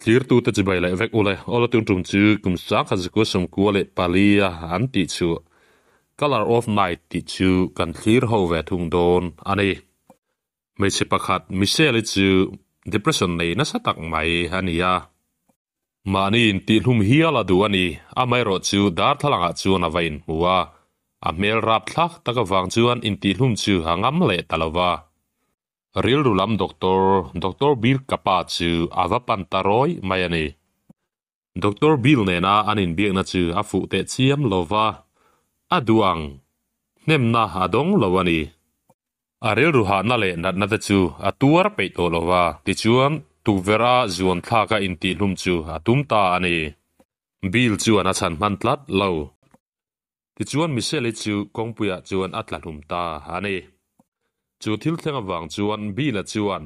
Thlirtute chibai leh vek ule, Awla tun tum chu kum sangkhat zakua sawmkua leh palia an tih chu Colour of Night tih chu kan thlir ho ve thung dawn a ni. Hmeichhe pakhat Michelle-i chu depression nei nasa tak mai a ni a. Mahni intihhlum hial a duh a ni. Amaherawh chu darthlalangah chuan a va inhmu a, a hmel rapthlak tak avang chuan intihhlum chu a ngam leh ta lo va. Rilru lam doctor, Doctor Bill Kappa chu a va pan ta rawih mai a ni. Doctor Bill nena an inbiakna chu a fuh teh chiam lo va, a duh ang hnemna a dawng lo a ni. A rilru hahna leh natna te chu a tuar peih tawh lo va, tichuan tukverh a zuan thlaka intihhlum chu a tum ta a ni. Bill chuan a chhan hman tlat lo. Tichuan Michelle-i chu kawngpuiah chuan a tla hlum ta a ni. Chu thil thleng avang chuan Bill-a chuan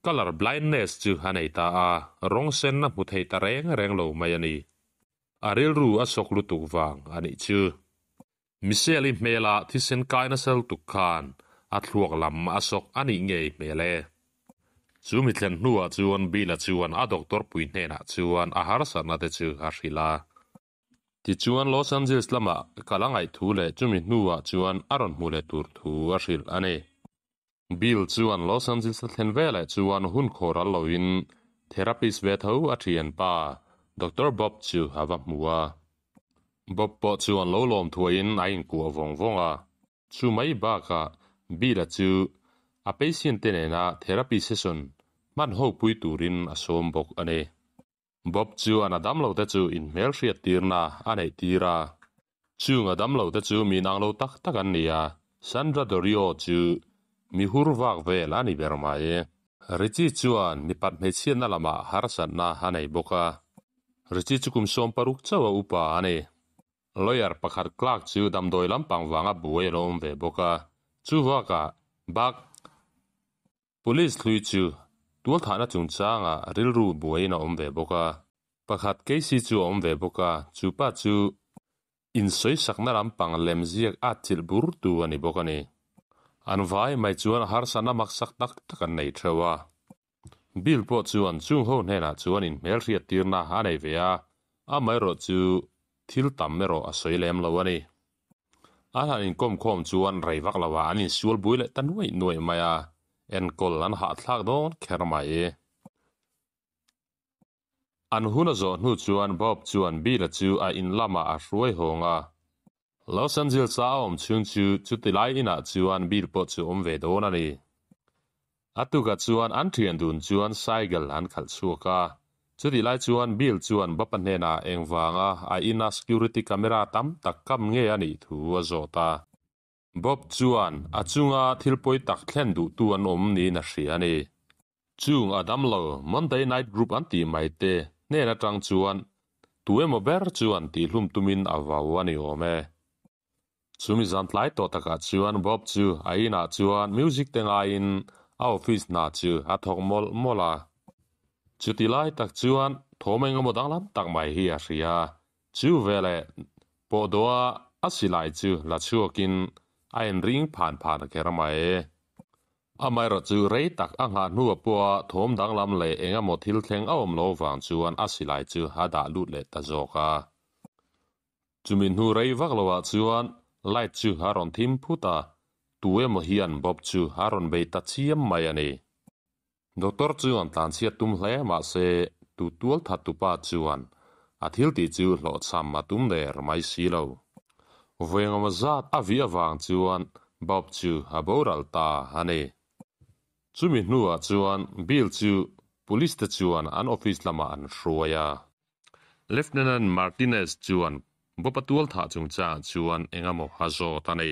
colour blindness chu a nei ta a, rawng sen a hmu thei ta reng reng lo mai a ni. A rilru a sawk lutuk vang a nih chu. Michelle-i hmela thisen kai nasa lutuk khan a thluak lam a sawk a nih ngei hmel e. Chu mi thlen hnuah chuan Bill-a chuan a doctor pui hnenah chuan a harsatna te chu a hrilh a. Tichuan Los Angeles lamah kal a ngaih thu leh chumi hnuah chuan a rawn hmu leh tur thu a hrilh a ni. Bill chuan Los Angeles a thlen veleh chuan hun khawr al loin therapist ve tho a thianpa Doctor Bob chu a va hmu a. Bob pawh chuan lo lawm thuaiin a inkuah vawng vawng a. Chu mai bakah Bill-a chu a patient te nena therapy session hman ho pui turin a sawm bawk a ni. Bob chuan a damlote chu inhmelhriat tirna a neih tir a. Chung a damlote chu mi nang lo tak tak an ni a, Sandra Dorio chu mi hur vak vel a ni ber mai. Richie chuan mipat hmeichhiatna lamah harsatna a nei bawk a. Richie chu kum 60 chauh a upa a ni. Lawyer pakhat Clark chu damdawi lampang vanga buai a lo awm ve bawk a. Chuvakah Buck Police hlui chu tualthahna chungchangah rilru buaiin a awm ve bawk a, pakhat Casey chu a awm ve bawk a, chu pa chu insawisakna lampang lem ziak at chilh bur tu a ni bawk a ni. An vai mai chuan harsatna maksak tak tak an nei theuh a. Bill pawh chuan chung ho hnenah chuan inhmelhriat tirna a nei ve a, amaherawh chu thil tam erawh a sawi lem lo a ni. An han inkawm khawm chuan rei vak lo ah an insual bui leh ta nuaih nuaih mai a, enkawl an hahthlak dawn kher mai. An hun a zawh hnu chuan Bob chuan Bill-a chu a in lamah a hruai hawng a. Los Angeles-a a awm chhung chu chuti lai inah chuan Bill pawh chu awm ve dawn a ni. A tukah chuan an thian dun chuan cycle an khalh chhuak a. Chutih lai chuan Bill chuan Bapa hnenah engvanga a ina security camera tam tak kam nge a nih thu a zawt a. Bob chuan a chunga thil pawi tak thlen duhtu an awm niin a hria a ni. Chung a damlo Monday Night Group an tih mai te hnen atang chuan tu emaw ber chuan tihhlum tumin a vau a ni awm e. Chumi zan tlai tawh takah chuan Bob chu a inah chuan music te ngaiin a office hna chu a thawk mawlh mawlh a. Chuti lai tak chuan thawm engemaw danglam tak mai hi a hria. Chu veleh pawhdawha a silai chu la chhuakin a inring phan phan kher mai. Amaherawh chu rei tak a nghah hnuah pawha thawm danglam leh engemaw thil thleng a awm lo vang chuan a silai chu a dah lut leh ta zawk a. Chumi hnu rei vak loah chuan light chu a rawn thim phut a, tu emaw hian Bob chu a rawn bei ta chiam mai a ni. Doctor chuan tlanchhiat tum hle mahse tu tual that tupa chuan a thil tih chu hlawhchham a tum der mai si lo. Vawiengemaw zat a vih avang chuan Bob chu a boral ta a ni. Chumi hnuah chuan Bill chu police te chuan an office lamah an hruai a. Lieutenant Martinez chuan Bob-a tual thah chungchangah chuan engemaw a zawt a ni.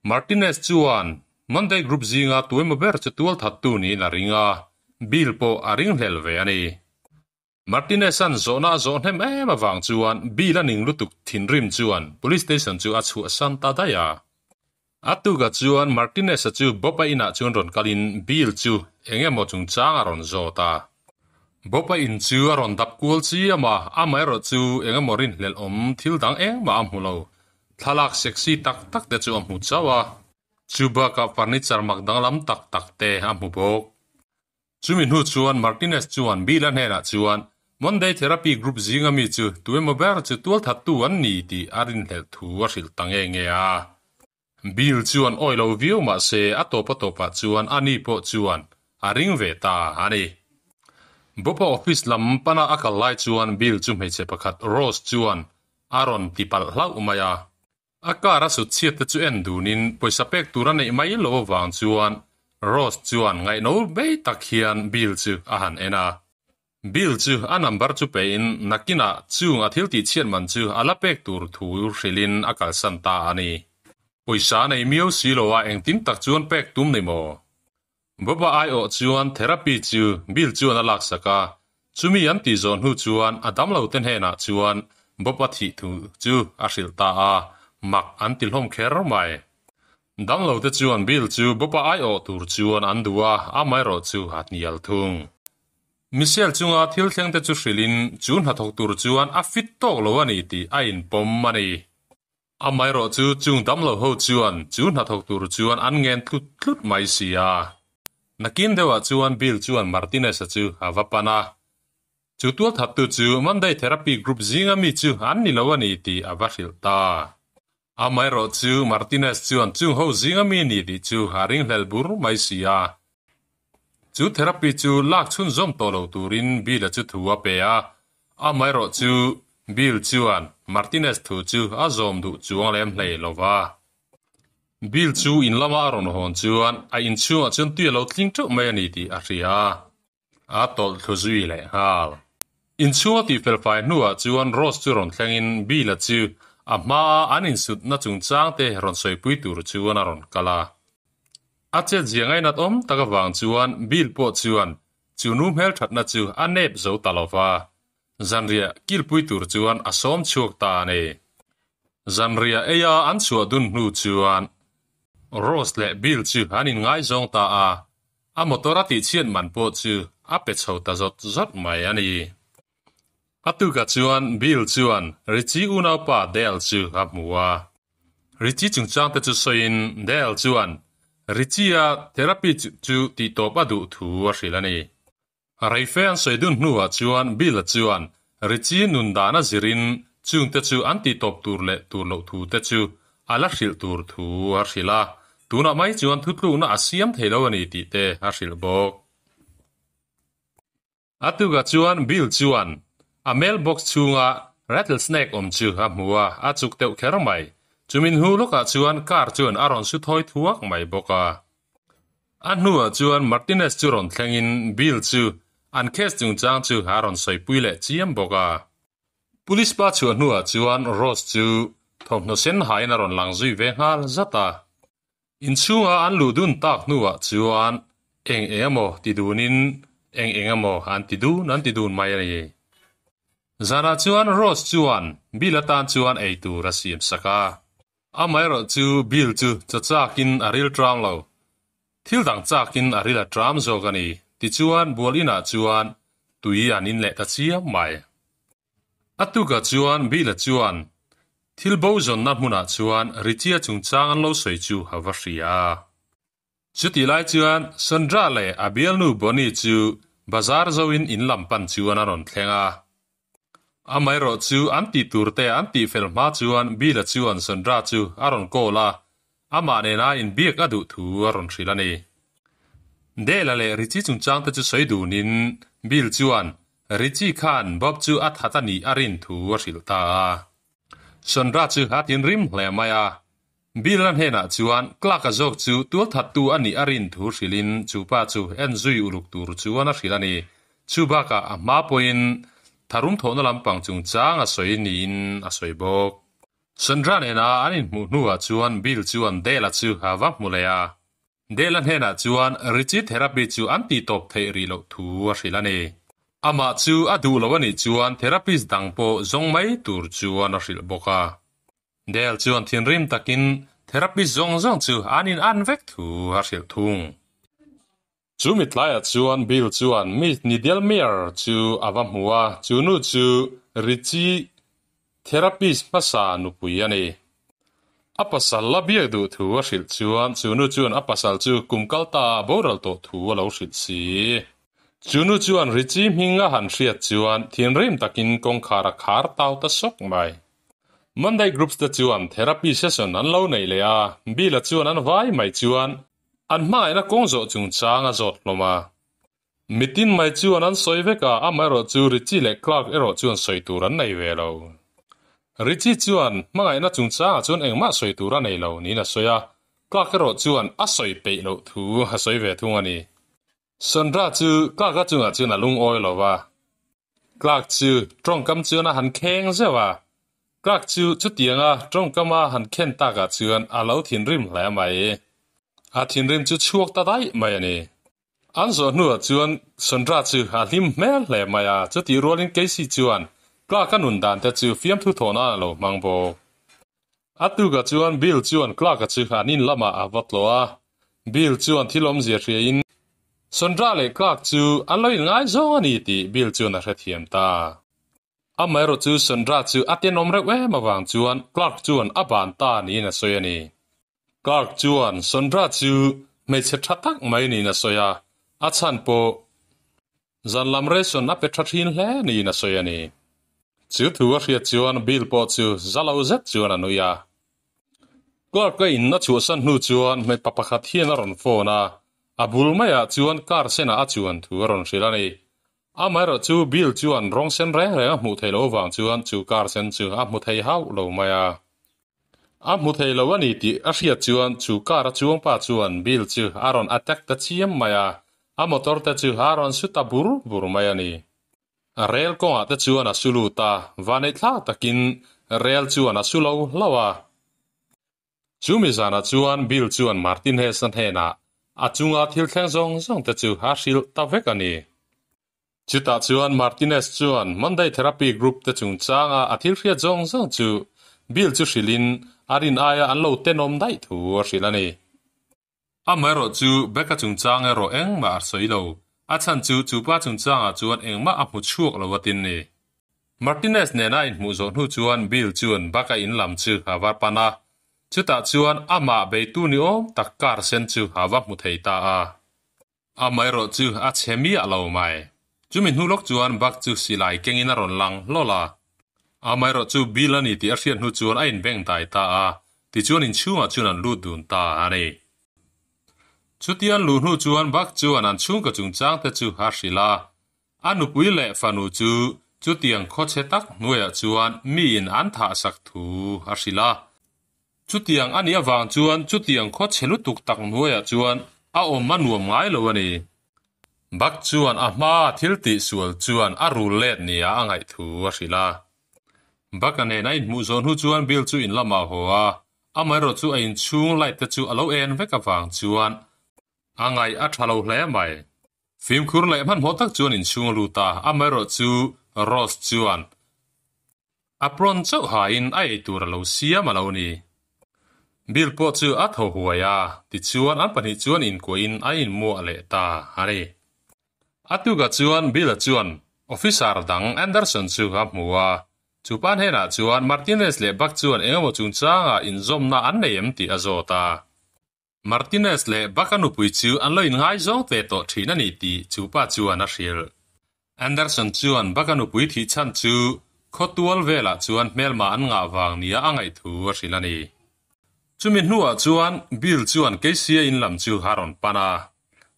Martinez chuan Monday Group zinga tuemaw ber chu tual thattu niin a ring a, Bill pawh a ringhlel ve a ni. Martinez-a'n zawhna a zawh hnem em avang chuan Bill a ning lutuk thinrim chuan Police Station chu a chhuahsan ta daih a. A tukah chuan Martinez-a chu Bob-a inah chuan rawn kalin Bill chu eng emaw chungchang a rawn zawt a. Bob-a in chu a rawn dap kual chiam a, amaherawh chu eng emaw rinhlelh awm thil dang engmah a hmu lo. Thlalak sexy tak tak te chu a hmu chauh a, chu bakah furniture mak danglam tak tak te a hmu bawk. Chumi hnu chuan Martinez chuan Bill-a hnenah chuan Monday Therapy Group zinga mi chu tuemaw ber chu tualthattu an ni tih a rinhlelh thu a hrilh ta nge nge a. Bill chuan awi lo viau mah se a tawp a tawpah chuan ani pawh chuan a ring ve ta a ni. Bob-a office lam pana a kal lai chuan Bill chu hmeichhe pakhat Rose chuan a rawn ti palh hlauh mai a. A car a sut chhiat te chu en dunin pawisa pek tur a neih mai loh avang chuan Rose chuan ngaihno bei tak hian Bill chu a han en a. Bill chu a number chu pein nakinah chung a thil tihchhiat man chu a la pek tur thu hrilhin a kalsan ta a ni. Pawisa a nei miau si lo a engtin tak chuan pek tum ni maw? Bob-a aiawh chuan therapy chu Bill chuan a laksak a, chumi an tih zawh hnu chuan a damlo te hnenah chuan Bob-a thih thu chu a hrilh ta a, mak an ti hlawm kher mai. Damlo te chuan Bill chu Bob-a aiawh tur chuan an duh a, amaherawh chu a hnial thung. Michelle chunga thil thleng te chu hrilhin chu hnathawk tur chuan a fit tawk lo a ni tih a inpawm a ni. Amaherawh chu chung damlo ho chuan chu hnathawk tur chuan an ngen tlut tlut mai si a. Nakin deuhah chuan Bill chuan Martinez-a chu a va pan a. Chu tualthattu chu Monday Therapy Group zinga mi chu an ni lo a ni tih a va hrilh ta. Amaherawh chu Martinez chuan chung ho zinga mi ni tih chu a ringhlel bur mai si a. Chu therapy chu lak chhunzawm tawh lo turin Bill-a chu thu a pe a, amaherawh chu Bill chuan Martinez thu chu a zawm duh chuang lem hlei lo va. Bill chu in lama a rawn hawn chuan a inchhungah chuan tui a lo tling teuh mai a ni tih a hria a, a tawlh thlu zui leh nghal. Inchhunga tihfel fai hnuah chuan Rose chu rawn thlengin Bill-a chu a hmaa an insutna chungchang te rawn sawipui tur chuan a rawn kal a. A chet zia ngainat awm tak avang chuan Bill pawh chuan chu nu hmelthatna chu a nep zo ta lo va, zanriah kilpui tur chuan a sawm chhuak ta a ni. Zanriah eia an chhuah dun hnu chuan Rose leh Bill chu an inngaizawng ta a, a motor a tihchhiat man pawh chu a pe chho ta zawt zawt mai a ni. A tukah chuan Bill chuan Richie unaupa Dale chu a hmu a. Richie chungchang te chu sawiin Dale chuan Richie-a therapy chu tihtawp a duh thu a hrilh a ni. Reife an sawi dun hnuah chuan Bill-a chuan Richie nun dan a zirin chungte chu an tihtawp tur leh tur loh thu te chu a la hrilh tur thu a hrilh a, tunah mai chuan thutlukna a siam thei lo a ni tih te a hrilh bawk. A tukah chuan Bill chuan a mailbox chhunga rattlesnake awm chu a hmu a, a chuk deuh kher mai. Chumin hnu lawkah chuan car chuan a rawn su thawi thuak mai bawk a. A hnuah chuan Martinez chu rawn thlengin Bill chu an case chungchang chu a rawn sawipui leh chiam bawk a. Police pa chhuah hnuah chuan Rose chu thawmhnaw sen hain a rawn lang zui ve nghal zat a. Inchhunga an luh dun tak hnuah chuan eng eng emaw ti dunin eng eng emaw an ti dun an ti dun mai a ni. Zanah chuan Rose chuan Bill atan chuan ei tur a siam sak a. Amaherawh chu Bill chu chaw chakin a ril tram lo. Thil dang chakin a ril a tram zawk a ni. Tichuan bual inah chuan tui an in leh ta chiam mai. A tukah chuan Bill-a chuan thil bo zawnna hmunah chuan Richie-a chungchang an lo sawi chu a va hria a. Chutih lai chuan Sandra leh a bialnu Bonnie chu bazar zoin in lam pan chuan a rawn thleng a. Amaherawh chu an tih tur te an tih fel hma chuan Bill-a chuan Sandra chu a rawn call a, amah nena inbiak a duh thu a rawn hrilh a ni. Dale-a leh Richie chungchang te chu sawi dunin Bill chuan Richie khan Bob chu a that a nih a rin thu a hrilh ta a. Sandra chu a tinrim hle mai a. Bill-a hnenah chuan Clark-a zawk chu tualthattu a nih a rin thu hrilhin chu pa chu en zui uluk tur chuan a hrilh a ni. Chu bakah a hma pawhin tharum thawhna lampang chungchang a sawi niin a sawi bawk. Sandra nena an inhmuh hnuah chuan Bill chuan Dale-a chu a va hmu leh a. Dela hnenah chuan Richie therapy chu an tihtawp theih rih loh thu a hrilh a ni. Amah chu a duh lo a nih chuan therapist dang pawh zawng mai tur chuan a hrilh bawk a. Dale chuan thinrim takin therapist zawng zawng chu an in an vek thu a hrilh thung. Chu mitlaiah chuan Bill chuan Miss Nidelmeyer chu a va hmu a, chu nu chu Richie Therapist hmasa nupui a ni. A pasal la biak duh thu a hrilh chuan chu nu chuan a pasal chu kum kal ta a boral tawh thu a lo hrilh si. Chu nu chuan Richie hming a han hriat chuan thinrim takin kawngkhar a khar tau ta sawk mai. Monday groups te chuan therapy session an lo neih leh a, Bill-a chuan an vai mai chuan an hmangaihna kawng zawh chungchang a zawt hlawm a. Mitin mai chuan an sawi vek a, amaherawhchu Richie leh Clark erawh chuan sawi tur an nei ve lo. Richie chuan hmangaihna chungchangah chuan engmah sawi tur a nei lo niin a sawi a, Clark erawh chuan a sawi peih loh thu a sawi ve thung a ni. Sandra chu Clark-a chungah chuan a lungawi lo va. Clark chu tawngkam chuan a han kheng zeuh a, Clark chu chutianga tawngkama han khen takah chuan a lo thinrim hle mai. A thinrim chu chhuak ta daih mai a ni. An zawh hnuah chuan Sandra chu a hlim hmel hle mai a, chutih rualin Casey chuan Clark-a nun dan te chu fiamthu thawh nan a lo hmang bawk. A tukah chuan Bill chuan Clark-a chu an in lamah a va tlawh a, Bill chuan thil awmzia hriain Sandra leh Clark chu an lo inngaizawng a ni tih Bill chuan a hrethiam ta. Amaherawh chu Sandra chu a tenawm reuh em avang chuan Clark chuan a ban ta niin a sawi a ni. Clark chuan Sandra chu hmeichhe tha tak mai niin a sawi a, a chhan pawh zan lam ration a pe tha thin hle niin a sawi a ni. Chu thu a hriat chuan Bill pawh chu za lo zet chuan a nui a. Clark-a in a chhuahsan hnu chuan hmeipa pakhat hian a rawn phone a, a bul maiah chuan car senah a chuan thu a rawn hrilh a ni. Amaherawh chu Bill chuan rawng sen reng reng a hmuh theih loh avang chuan chu car sen chu a hmu thei hauh lo mai a. A hmu thei lo a ni tih a hriat chuan chu car a chuang pa chuan Bill chu a rawn attack ta chiam mai a, a motor te chu a rawn su ta bur bur mai a ni. Rel kawngah te chuan a su lut a, vanei thlak takin rel chuan a su lo hlauh a. Chu mi zanah chuan Bill chuan Martinez-a hnenah a chunga thil thleng zawng zawng te chu a hrilh ta vek a ni. Chutah chuan Martinez chuan Monday Therapy Group te chungchanga a thil hriat zawng zawng chu Bill chu hrilhin a rin aia an lo tenawm daih thu a hrilh a ni. Amaherawh chu Becca chungchang erawh engmah a sawi lo, a chhan chu chupa chungchangah chuan engmah a hmu chhuak lo a tin ni. Martinez nena a inhmuh zawh hnu chuan Bill chuan Becca in lam chu a va pan a, chutah chuan amah beitu ni awm tak car sen chu a va hmu thei ta a. Amaherawh chu a chhe miah lo mai. Chumi hnu lawk chuan Buck chu silai kengin a rawn lang hlawl a. Amaherawh chu Bill a ni tih a hriat hnu chuan a inbeng dai ta a, tichuan inchhungah chuan an lut dun ta a ni. Chutia an luh hnu chuan Buck chuan an chhungkaw chungchang te chu a hrilh a. A nupui leh fanu chu chutiang khawchhe tak hnuaiah chuan miin an thahsak thu a hrilh a. Chutiang a nih avang chuan chutiang khaw chhe lutuk tak hnuaiah chuan a awm a nuam ngai lo a ni. Buck chuan a hmaa thil tih sual chuan a rul let nia a ngaih thu a hrilh a. Buck-a nen a inhmuh zawh hnu chuan Bill chu in lamah a haw a, amaherawh chu a inchhung light te chu a lo en vek avang chuan a ngaih a tha lo hle mai. Fimkhur leh hmanhmawh tak chuan inchhung a lut a, amaherawh chu Rose chuan Apron chauh hain a ei tur a lo siam a lo ni. Bill pawh chu a thaw huai a, tichuan an pahnih chuan inkuahin a inmuah leh ta a ni. A tukah chuan Bill-a chuan officer dang Anderson chu a hmu a, chu pa hnenah chuan Martinez leh Buck chuan engemaw chungchangah inzawmna an nei em tih a zawt a. Martinez leh Buck-a nupui chu an lo inngaizawng ve tawh thin a ni tih chu pa chuan a hrilh. Anderson chuan Buck-a nupui thih chhan chu khawtual velah chuan hmelma an ngah vang nia a ngaih thu a hrilh a ni. Chumi hnuah chuan Bill chuan Casey-a in lam chu a rawn pan a.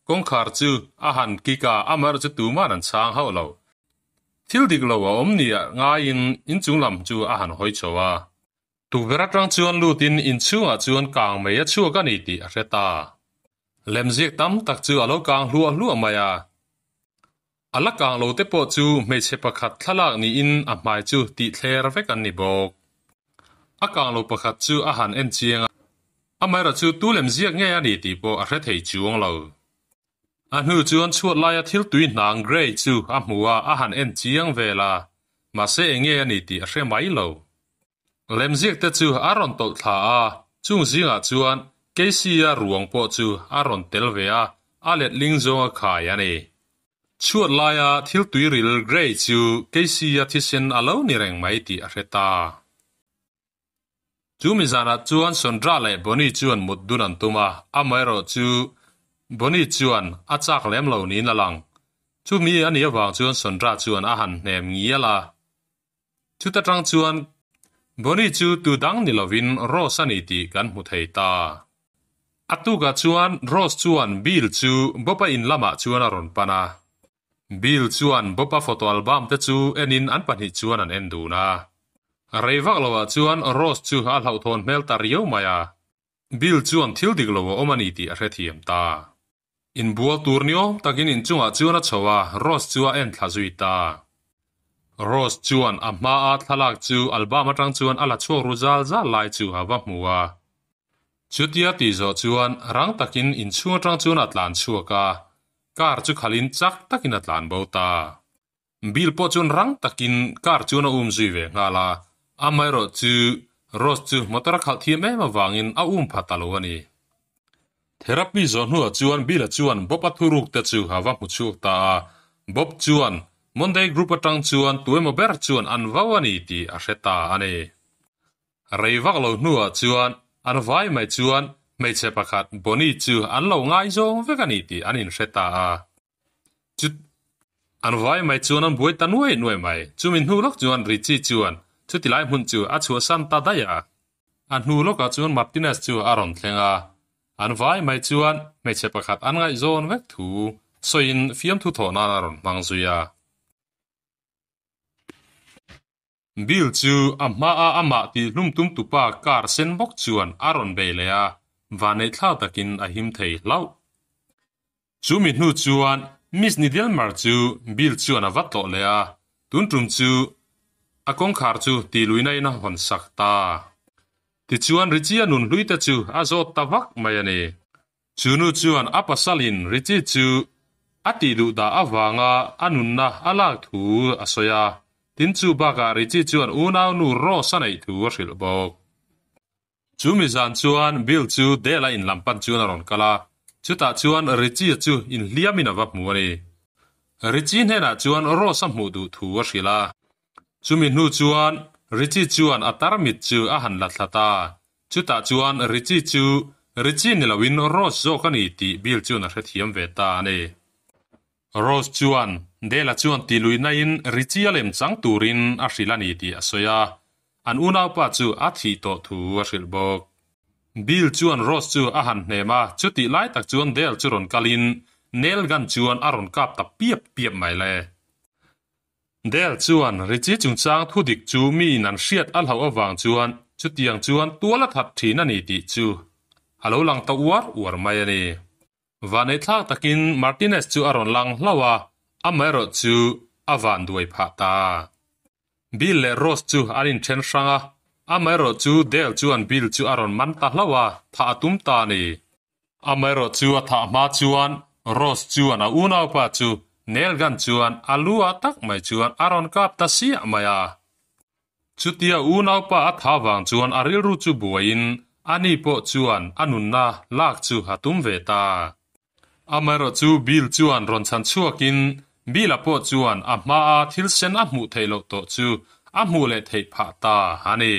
Kawngkhar chu a han kik a, amaherawh chu tuman an chhang hauh lo. Thil dik lo a awm nia ngaiin inchung lam chu a han hawi chho a. Tukverh atang chuan lutin inchhungah chuan kang mai a chhuak a ni tih a hre ta. Lemziak tam tak chu a lo kang hluah hluah mai a. A la kang lo te pawh chu hmeichhe pakhat thlalak niin a hmai chu tih thler vek an ni bawk. A kang lo pakhat chu a han en chiang a, amaherawh chu tu lemziak nge a ni tih pawh a hre thei chuang lo. A hnu chuan chhuat laia thil tui hnang grey chu a hmu a, a han en chiang vel a, mahse enge a ni tih a hre mai lo. Lemziak te chu a rawn tawlh thla a, chung zingah chuan Casey-a ruang pawh chu a rawn tel ve a, a letling zawng a khai a ni. Chhuat laia thil tuiril grey chu Casey-a thisen a lo ni reng mai tih a hre ta. Chu mi zanah chuan Sondra leh Bonnie chuan mut dun an tum a, amaherawh chu Bonnie chuan a chak lem lo niin a lang. Chumi a nih avang chuan Sondra chuan a han hnem ngial a. Chuta tang chuan Bonnie chu tu dang ni lovin Rose a ni tih kan hmu thei ta. A tukah chuan Rose chuan Bill chu Bob-a in lamah chuan a rawn pan a. Bill chuan Bob-a photo album te chu enin an pahnih chuan an en dun a. Rei vak lovah chuan Rose chu a hlauhthawn hmel ta riau mai a. Bill chuan thil dik lo a awm a ni tih a hrethiam ta. Inbual tur ni awm takin inchungah chuan a chho a, Rose chu a en thla zui ta. Rose chuan a hmaa thlalak chu album atang chuan a la chhuak ru zal zal lai chu a va hmu a. Chutia tih zawh chuan rang takin inchhung atang chuan a tlan chhuak a, car chu khalhin chak takin a tlan bo ta. Bill pawh chuan rang takin car chuan a um zui ve nghal a, amaherawh chu Rose chu motor a khalh thiam em avangin a um pha ta lo a ni. Therapy zawh hnuah chuan Bill-a chuan Bob-a thuruk te chu a va hmu chhuak ta a, Bob chuan Monday group atang chuan tuemaw ber chuan an vau a ni tih a hre ta a ni. Rei vak lo hnuah chuan an vai mai chuan hmeichhe pakhat Bonnie chu an lo ngaizawng vek a ni tih an inhre ta a. Chu an vai mai chuan an buai ta nuai nuai mai. Chumi hnu lawk chuan Richie chuan chuti lai hmun chu a chhuahsan ta daih a. A hnu lawkah chuan Martinez chu a rawn thleng a. An vai mai chuan hmeichhe pakhat an ngaihzawn vek thu sawiin fiamthu thawh nan a rawn hmang zui a. Bill chu a hmaa amah tih hlum tum tupa car sen bawk chuan a rawn bei leh a, vanneih thlau takin a him thei hlauh. Chu mi hnu chuan Miss Nidelmar chu Bill chuan a va tlawh leh a, tun tum chu a kawngkhar chu tih luihna in a hawn sak ta. Tichuan Richie-a nun hlui te chu a zawt ta vak mai a ni. Chu nu chuan a pasalin Richie chu a tih duh dah avanga a nunna a lak thu a sawi a, tin chu bakah Richie chuan unau nu Rose a neih thu a hrilh bawk. Chu mi zan chuan Bill chu Dale-a in lam pan chuan a rawn kal a, chutah chuan Richie chu inhliamin a va hmu a ni. Richie hnenah chuan Rose a hmuh duh thu a hrilh a. Chumi hnu chuan Richie chuan a tarmit chu a han la thla ta. Chutah chuan Richie chu Richie ni loin Rose zawk a ni tih Bill chuan a hrethiam ve ta a ni. Rose chuan Dale-a chuan ti luihnain Richie a lem chang turin a hrilh a ni tih a sawi a, an unaupa chu a thih tawh thu a hrilh bawk. Bill chuan Rose chu a han hnem a, chutih lai tak chuan Dale chu rawn kalin nail gun chuan a rawn kap ta piap piap mai le. Dale chuan Richie chungchang thu dik chu miin an hriat a hlauh avang chuan chutiang chuan tual a that thin a ni tih chu a lo lang ta uar uar mai a ni. Vaneihthlak takin Martinez chu a rawn lang hlauh a, amaherawh chu a van duai phah ta. Bill leh Rose chu an inthen hrang a, amaherawh chu Dale chuan Bill chu a rawn man ta hlauh a, thah a tum ta a ni. Amaherawh chu a thah hma chuan Rose chuan a unaupa chu nail gun chuan a lu ah tak mai chuan a rawn kap ta siah mai a. Chutia unaupa a tha vang chuan a rilru chu buaiin ani pawh chuan a nunna lak chu a tum ve ta. Amaherawh chu Bill chuan rawn chhan chhuakin Bill-a pawh chuan a hmaa thil sen a hmuh theih loh tawh chu a hmuh leh theih phah ta a ni.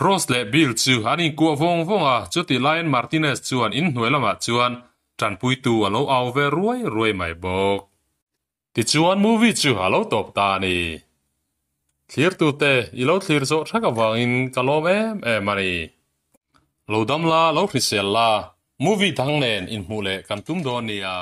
Rose leh Bill chu an inkuah vawng vawng a, chutih laiin Martinez chuan inhnuai lamah chuan tanpuitu a lo au ve ruai ruai mai bawk. Tichuan movie chu a lo tawp ta a ni. Thlirtute i lo thlir zawh thak avangin ka lawm em em a ni. Lo dam la, lo hrisel la, movie dang nen inhmuh leh kan tum dawn nia.